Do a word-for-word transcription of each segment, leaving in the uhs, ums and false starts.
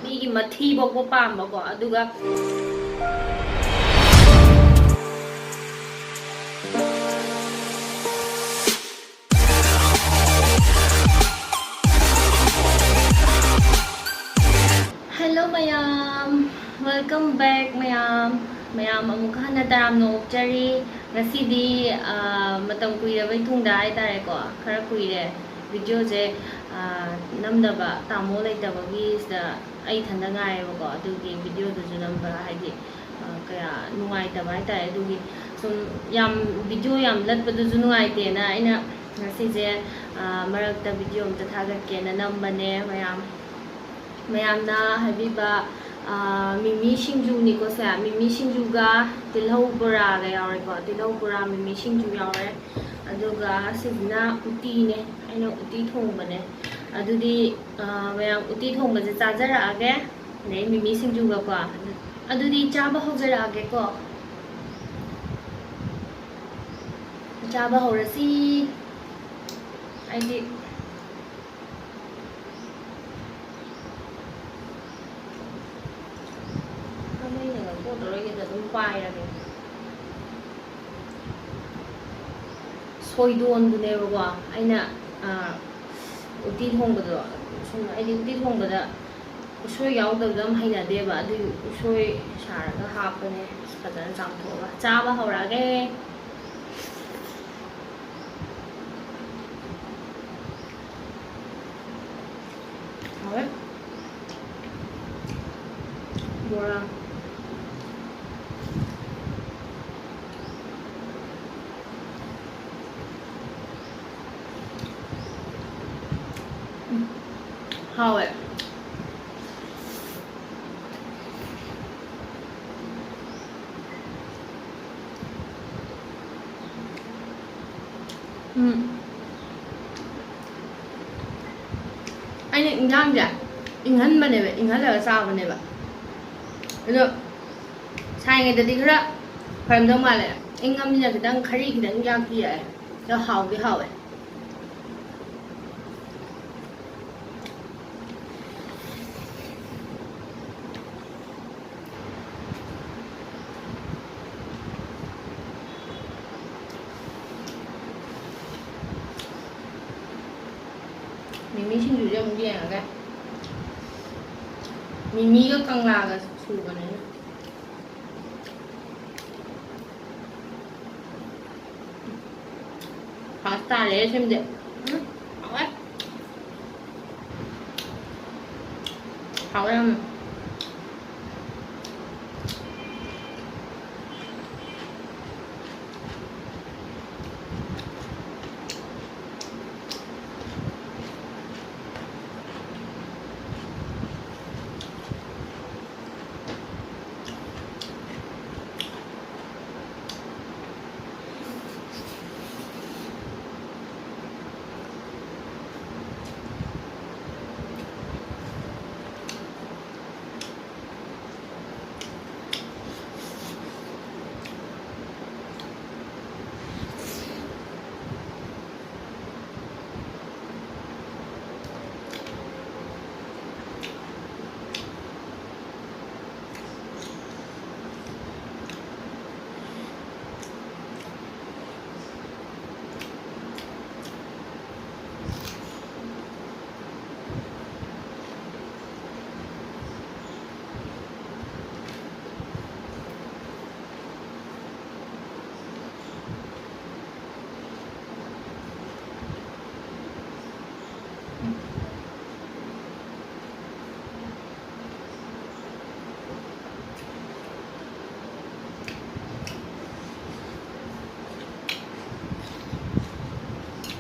ꯃꯤꯒꯤ ꯃꯊꯤ ꯐꯥꯎꯕ ꯄꯥꯝꯕꯀꯣ꯫ ꯑꯗꯨꯒ Hello ꯃꯌꯥꯝ, welcome back ꯃꯌꯥꯝ꯫ ꯃꯌꯥꯝ ꯑꯃꯨꯛꯀ ꯍꯟꯅ ꯇꯔꯥꯝꯅ ꯑꯣꯛꯆꯔꯤ꯫ ꯉꯁꯤꯗꯤ, ꯑ, ꯃꯇꯝ ꯀꯨꯏꯔꯕꯩ ꯇꯨꯡꯗ ꯍꯥꯏꯇꯥꯔꯦꯀꯣ, ꯈꯔ ꯀꯨꯏꯔꯦ ꯚꯤꯗꯤꯑꯣꯁꯦ, ꯑ, ꯅꯝꯗꯕ, ꯇꯥꯃꯣ ꯂꯩꯇꯕꯒꯤ ꯁꯤꯗ ꯑꯩ ꯏꯊꯟꯗ ꯉꯥꯏꯔꯦꯕꯀꯣ꯫ ꯑꯗꯨꯒꯤ ꯚꯤꯗꯤꯑꯣꯗꯨꯁꯨ ꯅꯝꯕ ꯍꯥꯏꯗꯤ, ꯑ, ꯀꯌꯥ ꯅꯨꯡꯉꯥꯏꯇꯕ ꯍꯥꯏꯇꯥꯔꯦ꯫ ꯑꯗꯨꯒꯤ ꯁꯨꯝ ꯌꯥꯝ, ꯚꯤꯗꯤꯑꯣ ꯌꯥꯝ ꯂꯠꯄꯗꯨꯁꯨ ꯅꯨꯡꯉꯥꯏꯇꯦꯅ ꯑꯩꯅ ꯉꯁꯤꯁꯦ, ꯑ, ꯃꯔꯛꯇ ꯚꯤꯗꯤꯑꯣ ꯑꯝꯇ ꯊꯥꯒꯠꯀꯦꯅ ꯅꯝꯕꯅꯦ ꯃꯌꯥꯝ꯫ ꯃꯌꯥꯝꯅ ꯍꯥꯏꯕꯤꯕ, ꯑ, ꯃꯤꯃꯤ ꯁꯤꯡꯖꯨꯅꯤꯀꯣ ꯁꯦ꯫ ꯃꯤꯃꯤ ꯁꯤꯡꯖꯨꯒ ꯇꯤꯜꯍꯧ ꯕꯣꯔꯥꯒ ꯌꯥꯎꯔꯦꯀꯣ꯫ ꯇꯤꯜꯍꯧ ꯕꯣꯔꯥ, ꯃꯤꯃꯤ ꯁꯤꯡꯖꯨ ꯌꯥꯎꯔꯦ꯫ ꯑꯗꯨꯒ ꯁꯤꯁꯤꯅ ꯎꯇꯤꯅꯦ꯫ ꯑꯩꯅ ꯎꯇꯤ ꯊꯣꯡꯕꯅꯦ꯫ ꯑꯗꯨꯗꯤ, ꯑ, ꯃꯌꯥꯝ ꯎꯇꯤ ꯊꯣꯡꯕꯁꯦ ꯆꯥꯖꯔꯛꯑꯒꯦ꯫ ꯑꯗꯩ ꯃꯤꯃꯤ ꯁꯤꯡꯖꯨꯒꯀꯣ꯫ ꯑꯗꯨꯗꯤ ꯆꯥꯕ ꯍꯧꯖꯔꯛꯑꯒꯦꯀꯣ꯫ ꯆꯥꯕ ꯍꯧꯔꯁꯤ꯫ ꯑꯩꯗꯤ ꯈꯥꯃꯩꯅꯒ ꯀꯣꯠꯂꯔꯣꯏꯒꯦꯗ ꯑꯗꯨꯝ ꯄꯥꯏꯔꯒꯦ꯫ ꯁꯣꯏꯗꯣꯟꯗꯨꯅꯦꯕꯀꯣ ꯑꯩꯅ, ꯑ, ꯎꯇꯤ ꯊꯣꯡꯕꯗꯣ, ꯁꯨꯝ ꯑꯩꯗꯤ ꯎꯇꯤ ꯊꯣꯡꯕꯗ ꯎꯁꯣꯏ ꯌꯥꯎꯗꯕꯗꯣ ꯌꯥꯝ ꯍꯩꯅꯗꯦꯕ꯫ ꯑꯗꯨꯒꯤ ꯎꯁꯣꯏ ꯁꯥꯔꯒ ꯍꯥꯞꯄꯅꯦ꯫ ꯐꯖꯅ ꯆꯥꯝꯊꯣꯛꯑꯒ ꯆꯥꯕ ꯍꯧꯔꯛꯑꯒꯦ꯫ ꯍꯥꯎꯋꯦ꯫ ꯕꯣꯔꯥ꯫ ꯎꯝ꯫ ꯍꯥꯎꯋꯦ꯫ ꯎꯝ꯫ ꯑꯩꯅ ꯏꯟꯖꯥꯡꯁꯦ ꯏꯪꯍꯟꯕꯅꯦꯕ, ꯏꯪꯍꯜꯂꯒ ꯆꯥꯕꯅꯦꯕ꯫ ꯑꯗꯣ ꯁꯥꯏꯉꯩꯗꯗꯤ ꯈꯔ ꯐꯔꯝꯗꯧ ꯃꯥꯜꯂꯦ꯫ ꯏꯪꯉꯝꯅꯤꯅ ꯈꯤꯇꯪ ꯈꯔꯤ ꯈꯤꯇꯪ ꯌꯥꯛꯄꯤ ꯌꯥꯛꯑꯦ꯫ ꯑꯗꯣ ꯍꯥꯎꯗꯤ ꯍꯥꯎꯋꯦ꯫ ꯑꯃꯨꯛ ꯌꯦꯡꯉꯒꯦ꯫ ꯃꯤꯃꯤꯒ ꯀꯪꯂꯥꯒ ꯁꯨꯕꯅꯦ꯫ ꯐꯥꯁ ꯇꯥꯔꯦ ꯁꯤꯃꯗꯤ꯫ ꯎꯝ, ꯍꯥꯎꯋꯦ꯫ ꯍꯥꯎꯋꯦ ꯌꯥꯝꯅ꯫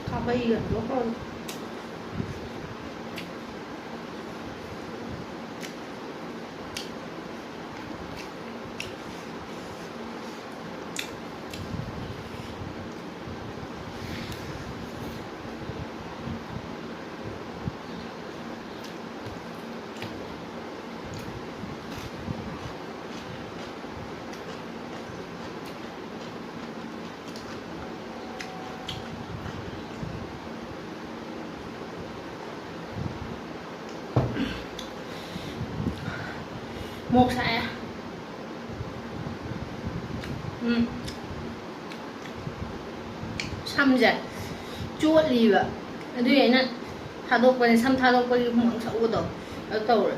ꯈꯥꯕꯩꯒꯗꯣ ꯍꯣꯏ꯫ ꯃꯣꯔꯣꯛ ꯁꯥꯏꯌꯦ꯫ ꯎꯝ꯫ ꯁꯝꯁꯦ ꯆꯣꯠꯂꯤꯕ, ꯑꯗꯨꯏ ꯑꯩꯅ ꯊꯥꯗꯣꯛꯄꯅꯦ, ꯁꯝ ꯊꯥꯗꯣꯛꯄꯒꯤ ꯍꯨꯃꯥꯡ ꯁꯧꯕꯗꯣ ꯑꯗꯨ ꯇꯧꯔꯦ꯫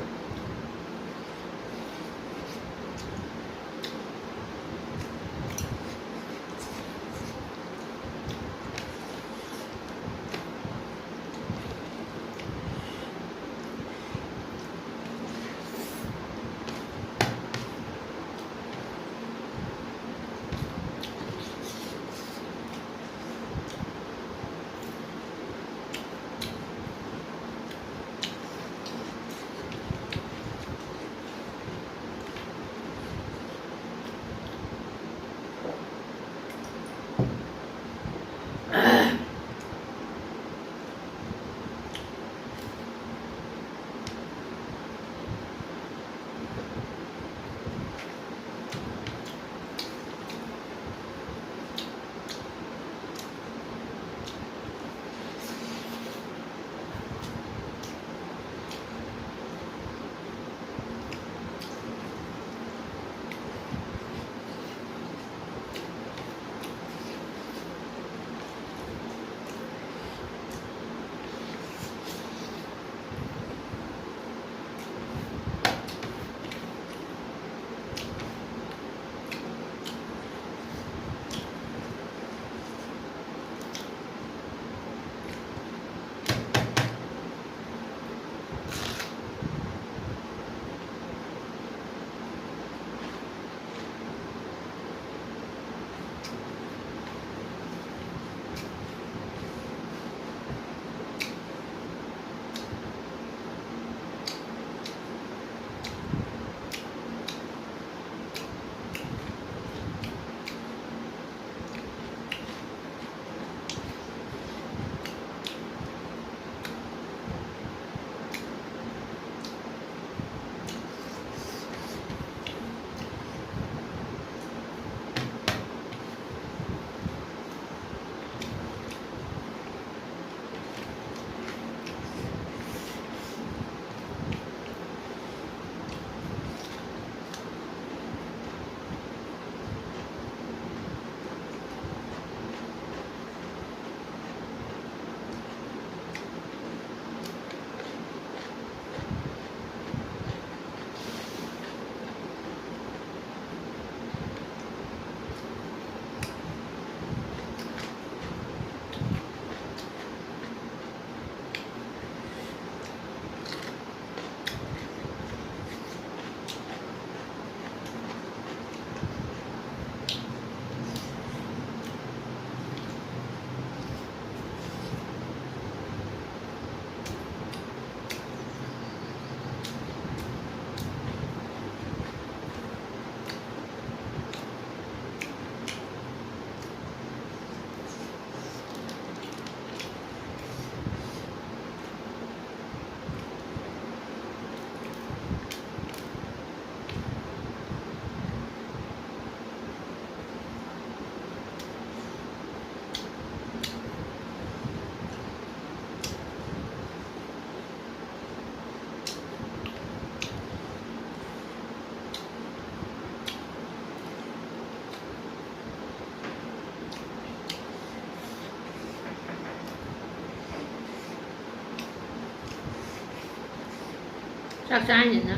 ꯆꯥꯛ ꯆꯥꯔꯤꯅꯤꯅ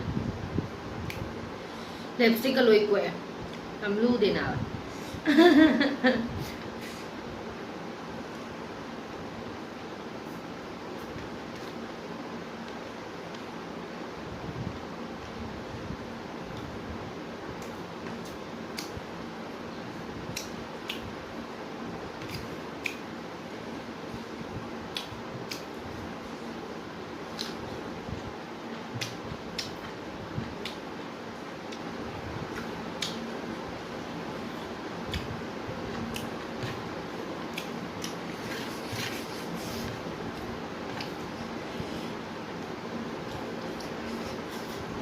ꯂꯤꯞꯁꯇꯤꯛꯀ ꯂꯣꯏ ꯀꯣꯛꯑꯦ꯫ ꯌꯥꯝ ꯂꯨꯗꯦ ꯅꯥꯕ꯫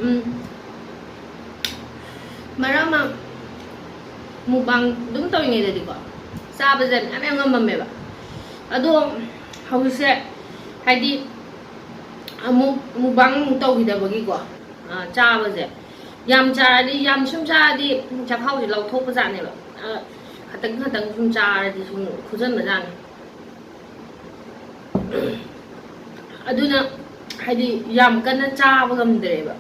ꯎꯝ꯫ ꯃꯔꯛ ꯑꯃ mukbang ꯑꯗꯨꯝ ꯇꯧꯔꯤꯉꯩꯗꯗꯤꯀꯣ, ꯆꯥꯕꯁꯦ ꯃꯌꯥꯝ ꯌꯥꯝ ꯉꯝꯃꯝꯃꯦꯕ꯫ ꯑꯗꯣ ꯍꯧꯖꯤꯛꯁꯦ ꯍꯥꯏꯗꯤ ꯑꯃꯨꯛ mukbang ꯑꯃꯨꯛ ꯇꯧꯈꯤꯗꯕꯒꯤꯀꯣ, ꯑ, ꯆꯥꯕꯁꯦ ꯌꯥꯝ ꯆꯥꯔꯗꯤ, ꯌꯥꯝ ꯁꯨꯝ ꯆꯥꯔꯗꯤ ꯆꯥꯛꯈꯥꯎꯁꯦ ꯂꯧꯊꯣꯛꯄꯖꯥꯠꯅꯦꯕ꯫ ꯑ, ꯈꯇꯪ ꯈꯇꯪ ꯁꯨꯝ ꯆꯥꯔꯗꯤ ꯁꯨꯝ ꯈꯨꯖꯟꯕꯖꯥꯠꯅꯤ꯫ ꯑꯗꯨꯅ ꯍꯥꯏꯗꯤ ꯌꯥꯝ ꯀꯟꯅ ꯆꯥꯕ ꯉꯝꯗ꯭ꯔꯦꯕ꯫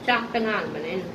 ꯆꯥꯛꯇ ꯉꯥꯟꯕꯅꯦ ꯑꯩꯅ꯫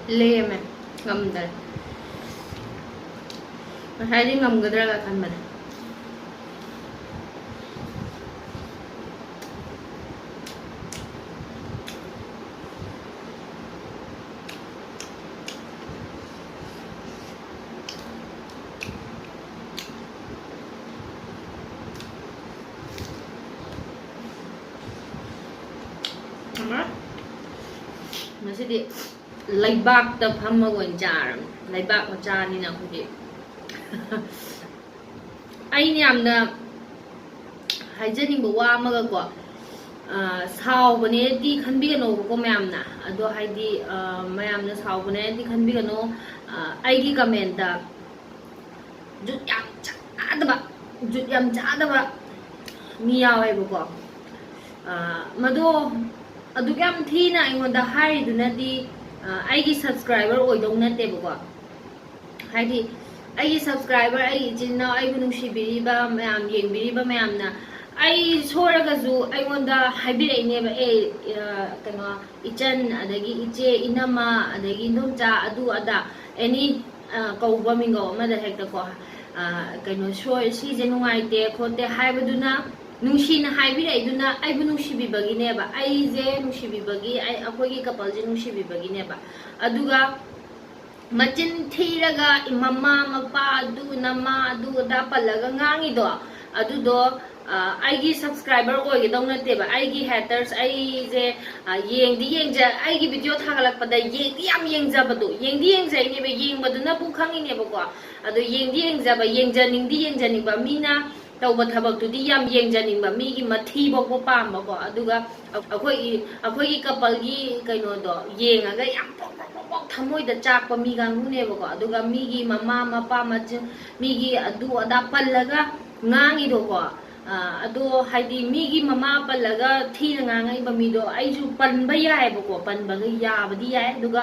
ꯂꯦꯝꯃꯦ꯫ ꯉꯝꯗꯔꯦ꯫ ꯉꯁꯥꯏꯗꯤ ꯉꯝꯒꯗ꯭ꯔꯥꯒ ꯈꯟꯕꯅꯦ꯫ ꯉꯁꯤꯗꯤ ꯂꯩꯕꯥꯛꯇ ꯐꯝꯃꯒ ꯑꯣꯏꯅ ꯆꯥꯔꯕꯅꯤ꯫ ꯂꯩꯕꯥꯛ ꯃꯆꯥꯅꯤꯅ ꯑꯩꯈꯣꯏꯗꯤ꯫ ꯑꯩꯅ ꯌꯥꯝꯅ ꯍꯥꯏꯖꯅꯤꯡꯕ ꯋꯥ ꯑꯃꯒꯀꯣ, ꯑ, ꯁꯥꯎꯕꯅꯦꯗꯤ ꯈꯟꯕꯤꯒꯅꯣꯕꯀꯣ ꯃꯌꯥꯝꯅ꯫ ꯑꯗꯣ ꯍꯥꯏꯗꯤ, ꯑ, ꯃꯌꯥꯝꯅ ꯁꯥꯎꯕꯅꯦꯗꯤ ꯈꯟꯕꯤꯒꯅꯣ꯫ ꯑ, ꯑꯩꯒꯤ comment ꯖꯨꯠ ꯌꯥꯝ ꯆꯥꯗꯕ, ꯖꯨꯠ ꯌꯥꯝ ꯆꯥꯗꯕ ꯃꯤ ꯌꯥꯎꯋꯦꯕꯀꯣ꯫ ꯑ, ꯃꯗꯣ ꯑꯗꯨꯛ ꯌꯥꯝ ꯊꯤꯅ ꯑꯩꯉꯣꯟꯗ ꯍꯥꯏꯔꯤꯗꯨꯅꯗꯤ, ꯑ, ꯑꯩꯒꯤ subscriber ꯑꯣꯏꯗꯧ ꯅꯠꯇꯦꯕꯀꯣ꯫ ꯍꯥꯏꯗꯤ ꯑꯩꯒꯤ subscriber, ꯑꯩꯒꯤ ꯏꯆꯤꯟ ꯏꯅꯥꯎ, ꯑꯩꯕꯨ ꯅꯨꯡꯁꯤꯕꯤꯔꯤꯕ ꯃꯌꯥꯝ, ꯌꯦꯡꯕꯤꯔꯤꯕ ꯃꯌꯥꯝꯅ ꯑꯩ ꯁꯣꯏꯔꯒꯁꯨ ꯑꯩꯉꯣꯟꯗ ꯍꯥꯏꯕꯤꯔꯛꯏꯅꯦꯕ, "ꯑꯦ, ꯑ, ꯀꯩꯅꯣ, ꯏꯆꯟ, ꯑꯗꯒꯤ ꯏꯆꯦ, ꯏꯅꯝꯃ, ꯑꯗꯒꯤ ꯏꯗꯣꯝꯆꯥ, ꯑꯗꯨ ꯑꯗꯥ, any, ꯑ, ꯀꯧꯕ ꯃꯤꯡꯒꯧ ꯑꯃꯗ ꯍꯦꯛꯇꯀꯣ, ꯑ, ꯀꯩꯅꯣ, ꯁꯣꯏ-, ꯁꯤꯁꯦ ꯅꯨꯡꯉꯥꯏꯇꯦ ꯈꯣꯠꯇꯦ" ꯍꯥꯏꯕꯗꯨꯅ, ꯅꯨꯡꯁꯤꯅ ꯍꯥꯏꯕꯤꯔꯛꯏꯗꯨꯅ ꯑꯩꯕꯨ ꯅꯨꯡꯁꯤꯕꯤꯕꯒꯤꯅꯦꯕ, ꯑꯩꯁꯦ ꯅꯨꯡꯁꯤꯕꯤꯕꯒꯤ, ꯑꯩ, ꯑꯩꯈꯣꯏꯒꯤ couple ꯁꯦ ꯅꯨꯡꯁꯤꯕꯤꯕꯒꯤꯅꯦꯕ꯫ ꯑꯗꯨꯒ ꯃꯆꯤꯟ ꯊꯤꯔꯒ ꯃꯃꯥ ꯃꯄꯥ ꯑꯗꯨ ꯅꯃꯥ ꯑꯗꯨ ꯑꯗꯥ ꯄꯜꯂꯒ ꯉꯥꯡꯉꯤꯗꯣ, ꯑꯗꯨꯗꯣ, ꯑ, ꯑꯩꯒꯤ subscriber ꯑꯣꯏꯒꯗꯧ ꯅꯠꯇꯦꯕ꯫ ꯑꯩꯒꯤ haters, ꯑꯩꯁꯦ, ꯑ, ꯌꯦꯡꯗꯤ ꯌꯦꯡꯖ-, ꯑꯩꯒꯤ video ꯊꯥꯒꯠꯂꯛꯄꯗ ꯌꯦꯡꯗꯤ ꯌꯥꯝ ꯌꯦꯡꯖꯕꯗꯣ, ꯌꯦꯡꯗꯤ ꯌꯦꯡꯖꯩꯅꯦꯕ, ꯌꯦꯡꯕꯗꯨꯅꯕꯨ ꯈꯪꯉꯤꯅꯦꯕꯀꯣ꯫ ꯑꯗꯣ ꯌꯦꯡꯗꯤ ꯌꯦꯡꯖꯕ, ꯌꯦꯡꯖꯅꯤꯡꯗꯤ ꯌꯦꯡꯖꯅꯤꯡꯕ, ꯃꯤꯅ ꯇꯧꯕ ꯊꯕꯛꯇꯨꯗꯤ ꯌꯥꯝ ꯌꯦꯡꯖꯅꯤꯡꯕ, ꯃꯤꯒꯤ ꯃꯊꯤꯐꯥꯎꯕ ꯄꯥꯝꯕꯀꯣ꯫ ꯑꯗꯨꯒ ꯑꯩꯈꯣꯏ, ꯑꯩꯈꯣꯏꯒꯤ couple ꯒꯤ ꯀꯩꯅꯣꯗꯣ ꯌꯦꯡꯉꯒ ꯌꯥꯝ ꯄꯣꯛ ꯄꯣꯛ ꯄꯣꯛ ꯄꯣꯛ ꯊꯃꯣꯏꯗ ꯆꯥꯛꯄ ꯃꯤ ꯀꯥꯡꯕꯨꯅꯦꯕꯀꯣ꯫ ꯑꯗꯨꯒ ꯃꯤꯒꯤ ꯃꯃꯥ ꯃꯄꯥ ꯃꯆꯤꯟ, ꯃꯤꯒꯤ ꯑꯗꯨ ꯑꯗꯥ ꯄꯜꯂꯒ ꯉꯥꯡꯉꯤꯗꯣꯀꯣ꯫ ꯑ, ꯑꯗꯣ ꯍꯥꯏꯗꯤ ꯃꯤꯒꯤ ꯃꯃꯥ ꯄꯜꯂꯒ ꯊꯤꯅ ꯉꯥꯡꯉꯛꯏꯕ ꯃꯤꯗꯣ ꯑꯩꯁꯨ ꯄꯟꯕ ꯌꯥꯏꯑꯕꯀꯣ, ꯄꯟꯕꯒ ꯌꯥꯕꯗꯤ ꯌꯥꯏ꯫ ꯑꯗꯨꯒ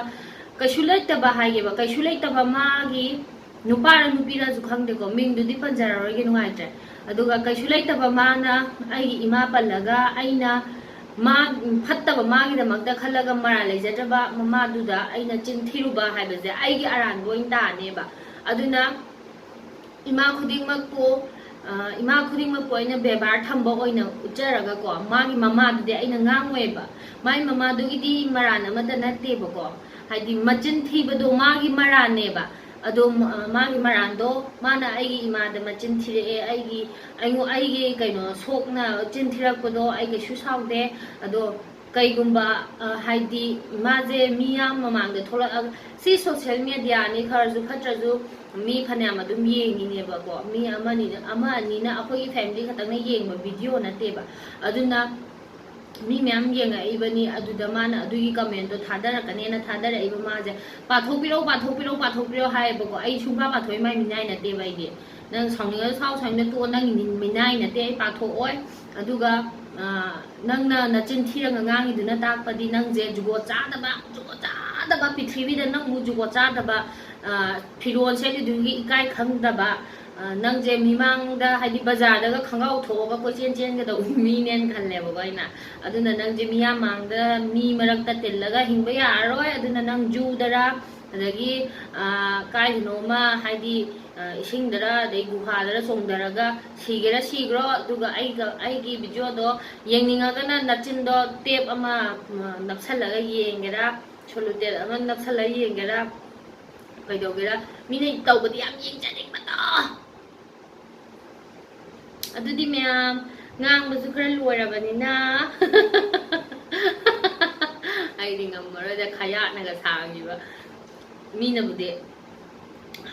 ꯀꯩꯁꯨ ꯂꯩꯇꯕ ꯍꯥꯏꯒꯦꯕ, ꯀꯩꯁꯨ ꯂꯩꯇꯕ ꯃꯥꯒꯤ ꯅꯨꯄꯥꯔ ꯅꯨꯄꯤꯔꯁꯨ ꯈꯪꯗꯦꯀꯣ, ꯃꯤꯡꯗꯨꯗꯤ ꯄꯟꯖꯔꯔꯣꯏꯒꯦ, ꯅꯨꯡꯉꯥꯏꯇ꯭ꯔꯦ꯫ ꯑꯗꯨꯒ ꯀꯩꯁꯨ ꯂꯩꯇꯕ ꯃꯥꯅ ꯑꯩꯒꯤ ꯏꯃꯥ ꯄꯜꯂꯒ ꯑꯩꯅ ꯃꯥ ꯐꯠꯇꯕ ꯃꯥꯒꯤꯗꯃꯛꯇ ꯈꯜꯂꯒ ꯃꯔꯥꯜ ꯂꯩꯖꯗ꯭ꯔꯕ ꯃꯃꯥꯗꯨꯗ ꯑꯩꯅ ꯆꯤꯟ ꯊꯤꯔꯨꯕ ꯍꯥꯏꯕꯁꯦ ꯑꯩꯒꯤ ꯑꯔꯥꯟꯕ ꯑꯣꯏꯅ ꯇꯥꯅꯦꯕ꯫ ꯑꯗꯨꯅ ꯏꯃꯥ ꯈꯨꯗꯤꯡꯃꯛꯄꯨ, ꯑ, ꯏꯃꯥ ꯈꯨꯗꯤꯡꯃꯛꯄꯨ ꯑꯩꯅ ꯕꯦꯕꯥꯔ ꯊꯝꯕ ꯑꯣꯏꯅ ꯎꯠꯆꯔꯒꯀꯣ, ꯃꯥꯒꯤ ꯃꯃꯥꯗꯨꯗꯤ ꯑꯩꯅ ꯉꯥꯡꯉꯣꯏꯕ꯫ ꯃꯥꯒꯤ ꯃꯃꯥꯗꯨꯒꯤꯗꯤ ꯃꯔꯥꯟ ꯑꯃꯠꯇ ꯅꯠꯇꯦꯕꯀꯣ, ꯍꯥꯏꯗꯤ ꯃꯆꯤꯟ ꯊꯤꯕꯗꯣ ꯃꯥꯒꯤ ꯃꯔꯥꯟꯅꯦꯕ꯫ ꯑꯗꯣ ꯃ-, ꯃꯥꯒꯤ ꯃꯔꯥꯟꯗꯣ ꯃꯥꯅ ꯑꯩꯒꯤ ꯏꯃꯥꯗ ꯃꯆꯤꯟ ꯊꯤꯔꯛꯑꯦ, ꯑꯩꯒꯤ, ꯑꯩꯉꯣ-, ꯑꯩꯒꯤ ꯀꯩꯅꯣ ꯁꯣꯛꯅ ꯆꯤꯟ ꯊꯤꯔꯛꯄꯗꯣ ꯑꯩ ꯀꯩꯁꯨ ꯁꯥꯎꯗꯦ꯫ ꯑꯗꯣ ꯀꯩꯒꯨꯝꯕ, ꯑ, ꯍꯥꯏꯗꯤ ꯃꯥꯁꯦ ꯃꯤꯌꯥꯝ ꯃꯃꯥꯡꯗ ꯊꯣꯛꯂꯛꯑꯒ, ꯁꯤ social mediaꯅꯤ, ꯈꯔꯁꯨ ꯐꯠꯇ꯭ꯔꯁꯨ ꯃꯤ ꯐꯅꯌꯥꯝ ꯑꯗꯨꯝ ꯌꯦꯡꯉꯤꯅꯦꯕꯀꯣ, ꯃꯤ ꯑꯃꯅꯤꯅ, ꯑꯃ ꯑꯅꯤꯅ, ꯑꯩꯈꯣꯏꯒꯤ family ꯈꯛꯇꯪꯅ ꯌꯦꯡꯕ video ꯅꯠꯇꯦꯕ꯫ ꯑꯗꯨꯅ ꯃꯤ ꯃꯌꯥꯝ ꯌꯦꯡꯉꯛꯏꯕꯅꯤ, ꯑꯗꯨꯗ ꯃꯥꯅ ꯑꯗꯨꯒꯤ commentꯇꯣ ꯊꯥꯗꯔꯛꯀꯅꯦꯅ ꯊꯥꯗꯔꯛꯏꯕ ꯃꯥꯁꯦ꯫ "ꯄꯥꯊꯣꯛꯄꯤꯔꯛꯎ, ꯄꯥꯊꯣꯛꯄꯤꯔꯛꯎ, ꯄꯥꯊꯣꯛꯄꯤꯔꯛꯎ" ꯍꯥꯏꯌꯦꯕꯀꯣ꯫ ꯑꯩ ꯁꯨꯡꯄꯥ ꯄꯥꯊꯣꯛꯑꯣꯏ, ꯃꯥꯏ ꯃꯤꯅꯥꯏ ꯅꯠꯇꯦꯕ ꯑꯩꯗꯤ꯫ ꯅꯪ ꯁꯥꯎꯅꯤꯡꯉꯁꯨ ꯁꯥꯎ, ꯁꯥꯎꯅꯤꯡꯗ ꯇꯣꯛꯑꯣ, ꯅꯪꯒꯤ ꯃꯤꯅꯥꯏ ꯅꯠꯇꯦ, ꯑꯩ ꯄꯥꯊꯣꯛꯑꯣꯏ꯫ ꯑꯗꯨꯒ, ꯑ, ꯅꯪꯅ ꯅꯆꯤꯟ ꯊꯤꯔꯒ ꯉꯥꯡꯉꯤꯗꯨꯅ ꯇꯥꯛꯄꯗꯤ ꯅꯪꯁꯦ ꯖꯨꯒꯣꯠ ꯆꯥꯗꯕ, ꯖꯨꯒꯣꯠ ꯆꯥꯗꯕ, ꯄ꯭ꯔꯤꯊꯤꯕꯤꯗ ꯅꯪꯕꯨ ꯖꯨꯒꯣꯠ ꯆꯥꯗꯕ, ꯑ, ꯐꯤꯔꯣꯜ ꯁꯦꯠꯂꯤꯗꯨꯒꯤ ꯏꯀꯥꯏ ꯈꯪꯗꯕ, ꯑ, ꯅꯪꯁꯦ ꯃꯤꯃꯥꯡꯗ, ꯍꯥꯏꯗꯤ ꯕꯖꯥꯔꯗꯒ ꯈꯣꯡꯒ꯭ꯔꯥꯎ ꯊꯣꯛꯑꯒ ꯀꯣꯏꯆꯦꯟ ꯆꯦꯟꯒꯗꯧꯕ ꯃꯤꯅꯦꯅ ꯈꯜꯂꯦꯕꯀꯣ ꯑꯩꯅ꯫ ꯑꯗꯨꯅ ꯅꯪꯁꯦ ꯃꯤꯌꯥꯝ ꯃꯥꯡꯗ, ꯃꯤ ꯃꯔꯛꯇ ꯇꯤꯜꯂꯒ ꯍꯤꯡꯕ ꯌꯥꯔꯔꯣꯏ꯫ ꯑꯗꯨꯅ ꯅꯪ ꯖꯨꯗꯔ, ꯑꯗꯒꯤ, ꯑ, ꯀꯥꯏꯗꯅꯣꯃ, ꯍꯥꯏꯗꯤ, ꯑ, ꯏꯁꯤꯡꯗꯔ, ꯑꯗꯩ ꯒꯨꯍꯥꯗꯔ ꯆꯣꯡꯊꯔꯒ ꯁꯤꯒꯦꯔꯥ ꯁꯤꯈ꯭ꯔꯣ꯫ ꯑꯗꯨꯒ ꯑꯩꯒ, ꯑꯩꯒꯤ videoꯗꯣ ꯌꯦꯡꯅꯤꯡꯉꯒꯅ ꯅꯆꯤꯟꯗꯣ tape ꯑꯃ, ꯎꯝ, ꯅꯞꯁꯜꯂꯒ ꯌꯦꯡꯒꯦꯔꯥ, cellotape ꯑꯃ ꯅꯞꯁꯜꯂꯒ ꯌꯦꯡꯒꯦꯔꯥ, ꯀꯩꯗꯧꯒꯦꯔꯥ, ꯃꯤꯅ ꯇꯧꯕꯗꯤ ꯌꯥꯝ ꯌꯦꯡꯖꯅꯤꯡꯕꯗꯣ꯫ ꯑꯗꯨꯗꯤ ꯃꯌꯥꯝ, ꯉꯥꯡꯕꯁꯨ ꯈꯔ ꯂꯣꯏꯔꯕꯅꯤꯅ ꯑꯩꯗꯤ ꯉꯝꯃꯔꯣꯏꯗ, ꯈꯌꯥꯠꯅꯒ ꯁꯥꯡꯉꯤꯕ꯫ ꯃꯤꯅꯕꯨꯗꯤ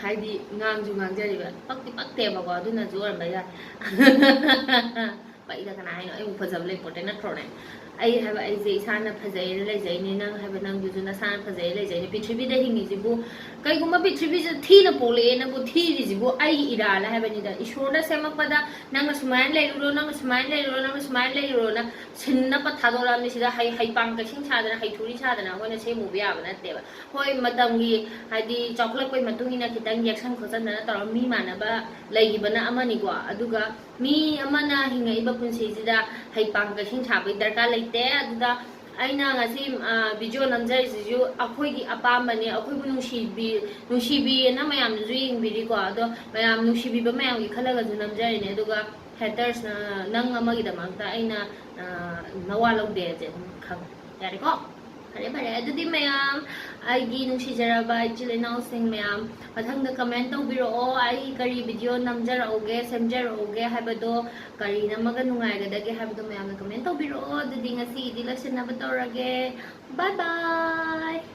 ꯍꯥꯏꯗꯤ ꯉꯥꯡꯁꯨ ꯉꯥꯡꯖꯔꯤꯕ, ꯄꯛꯇꯤ ꯄꯛꯇꯦꯕꯀꯣ, ꯑꯗꯨꯅꯁꯨ ꯑꯣꯏꯔꯝꯕ ꯌꯥꯏ꯫ ꯄꯛꯏꯗ ꯀꯅꯥ ꯍꯥꯏꯅꯣ? ꯑꯩꯕꯨ ꯐꯖꯕ ꯂꯩ ꯄꯣꯠꯇꯦ, ꯅꯠꯇ꯭ꯔꯣꯅꯦ? ꯑꯩ ꯍꯥꯏꯕ ꯑꯩꯁꯦ ꯏꯁꯥꯅ ꯐꯖꯩꯅ ꯂꯩꯖꯩꯅꯦ, ꯅꯪ ꯍꯥꯏꯕ ꯅꯪꯗꯨꯁꯨ ꯅꯁꯥꯅ ꯐꯖꯩꯅ ꯂꯩꯖꯩꯅꯦ꯫ ꯄ꯭ꯔꯤꯊꯤꯕꯤꯗ ꯍꯤꯡꯉꯤꯁꯤꯕꯨ, ꯀꯩꯒꯨꯝꯕ ꯄ꯭ꯔꯤꯊꯤꯕꯤꯁꯤꯗ ꯊꯤꯅ ꯄꯣꯛꯂꯛꯑꯦꯅꯕꯨ ꯊꯤꯔꯤꯁꯤꯕꯨ ꯑꯩꯒꯤ ꯏꯔꯥꯜꯂꯦ ꯍꯥꯏꯕꯅꯤꯗ꯫ ꯏꯁꯣꯔꯅ ꯁꯦꯝꯃꯛꯄꯗ ꯅꯪꯅ ꯁꯨꯃꯥꯏꯅ ꯂꯩꯔꯨꯔꯣ, ꯅꯪꯅ ꯁꯨꯃꯥꯏꯅ ꯂꯩꯔꯨꯔꯣ, ꯅꯪꯅ ꯁꯨꯃꯥꯏꯅ ꯂꯩꯔꯨꯔꯣꯅ ꯁꯤꯟꯅꯄ ꯊꯥꯗꯣꯔꯛꯑꯕꯅꯤ꯫ ꯁꯤꯗ ꯍꯩ-, ꯍꯩꯄꯥꯡ ꯀꯩꯁꯤꯡ ꯁꯥꯗꯅ, ꯍꯩꯊꯨꯔꯤ ꯁꯥꯗꯅ ꯑꯩꯈꯣꯏꯅ ꯁꯦꯝꯃꯨꯕ ꯌꯥꯕ ꯅꯠꯇꯦꯕ꯫ ꯍꯣꯏ, ꯃꯇꯝꯒꯤ, ꯍꯥꯏꯗꯤ, ꯆꯥꯎꯈꯠꯂꯛꯄꯒꯤ ꯃꯇꯨꯡ ꯏꯟꯅ ꯈꯤꯇꯪ ꯌꯦꯛꯁꯟ ꯈꯣꯠꯆꯟꯗꯅ ꯇꯧꯔꯒ ꯃꯤ ꯃꯥꯟꯅꯕ ꯂꯩꯈꯤꯕꯅ ꯑꯃꯅꯤꯀꯣ, ꯑꯗꯨꯒ ꯃꯤ ꯑꯃꯅ ꯍꯤꯡꯉꯛꯏꯕ ꯄꯨꯟꯁꯤꯁꯤꯗ ꯍꯩꯄꯥꯡ ꯀꯩꯁꯤꯡ ꯁꯥꯕꯒꯤ ꯗꯔꯀꯥꯔ ꯂꯩꯇꯦ꯫ ꯇꯦ꯫ ꯑꯗꯨꯗ ꯑꯩꯅ ꯉꯁꯤ ꯚꯤꯗꯤꯑꯣ ꯅꯝꯖꯔꯤꯁꯤꯁꯨ ꯑꯩꯈꯣꯏꯒꯤ ꯑꯄꯥꯝꯕꯅꯦ꯫ ꯑꯩꯈꯣꯏꯕꯨ ꯅꯨꯡꯁꯤꯕꯤ ꯅꯨꯡꯁꯤꯕꯤꯌꯦꯅ ꯃꯌꯥꯝꯅꯁꯨ ꯌꯦꯡꯕꯤꯔꯤꯀꯣ꯫ ꯑꯗꯣ ꯃꯌꯥꯝ ꯅꯨꯡꯁꯤꯕꯤꯕ ꯃꯌꯥꯝꯒꯤ ꯈꯜꯂꯒꯁꯨ ꯅꯝꯖꯔꯤꯅꯦ꯫ ꯑꯗꯨꯒ ꯍꯦꯇꯔꯁꯅ ꯅꯪ ꯑꯃꯒꯤꯗꯃꯛꯇ ꯑꯩꯅ ꯅꯋꯥ ꯂꯧꯗꯦꯁꯦ ꯑꯗꯨꯝ ꯈꯪꯉꯦ꯫ ꯌꯥꯔꯦꯀꯣ? ꯐꯔꯦ ꯐꯔꯦ꯫ ꯑꯗꯨꯗꯤ ꯃꯌꯥꯝ, ꯑꯩꯒꯤ ꯅꯨꯡꯁꯤꯖꯔꯕ ꯏꯆꯤꯜ ꯏꯅꯥꯎꯁꯤꯡ ꯃꯌꯥꯝ, ꯃꯊꯪꯗ ꯀꯃꯦꯟ ꯇꯧꯕꯤꯔꯛꯑꯣ꯫ ꯑꯩ ꯀꯔꯤ ꯚꯤꯗꯤꯑꯣ ꯅꯝꯖꯔꯛꯎꯒꯦ, ꯁꯦꯝꯖꯔꯛꯎꯒꯦ ꯍꯥꯏꯕꯗꯣ, ꯀꯔꯤ ꯅꯝꯃꯒ ꯅꯨꯡꯉꯥꯏꯒꯗꯒꯦ ꯍꯥꯏꯕꯗꯣ ꯃꯌꯥꯝꯅ ꯀꯃꯦꯟ ꯇꯧꯕꯤꯔꯛꯑꯣ꯫ ꯑꯗꯨꯗꯤ ꯉꯁꯤꯒꯤꯗꯤ ꯂꯣꯏꯁꯤꯟꯅꯕ ꯇꯧꯔꯒꯦ꯫ Bye bye꯫